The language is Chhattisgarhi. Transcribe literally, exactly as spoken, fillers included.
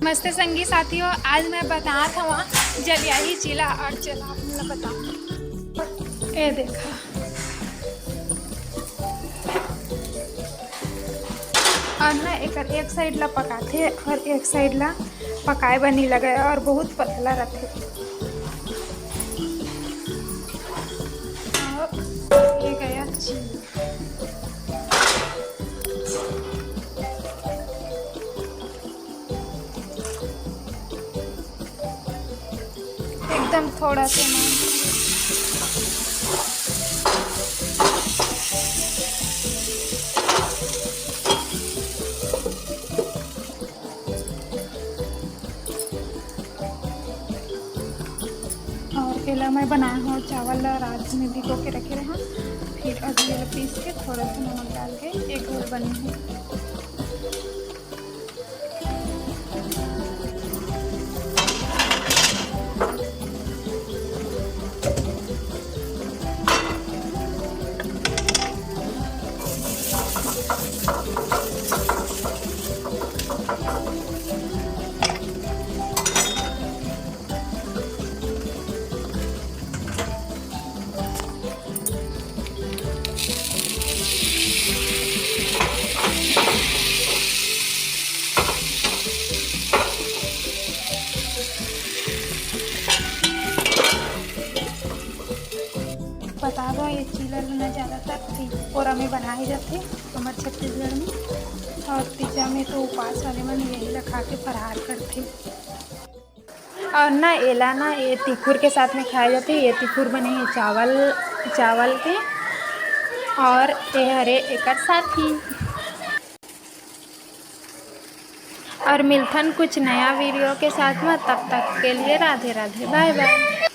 नमस्ते संगी साथियों, आज मैं बतात हवं जलियाही चीला। और चला आप मन ला बताऊँ, ए देखा, और ना एकर एक side ला पकाथे और एक side ला पकाए बर नइ लगे और बहुत पतला रथे। और ये गया चीला। एकदम थोड़ा सा ना। और एला मैं बनाए हव चावल ला रात में भिगो के रखे रहा, फिर अभी एला पीस के थोड़ा सा नमक डाल के एक घोल बने हे। बता दो, ये चीला ल ना ज़्यादातर ती-, कोरा में बनाए जाथे हमर छत्तीसगढ़ में, और तीजा में तो उपास वाले मन यही ला खा के फरहार करथे। और ना एला ना ये तिखुर के साथ में खाए जाथे। ये तिखुर बने हे चावल, चावल के, और ये हरे एकर साथी। और मिलथन कुछ नया video के साथ में, तब तक के लिए राधे राधे, bye bye।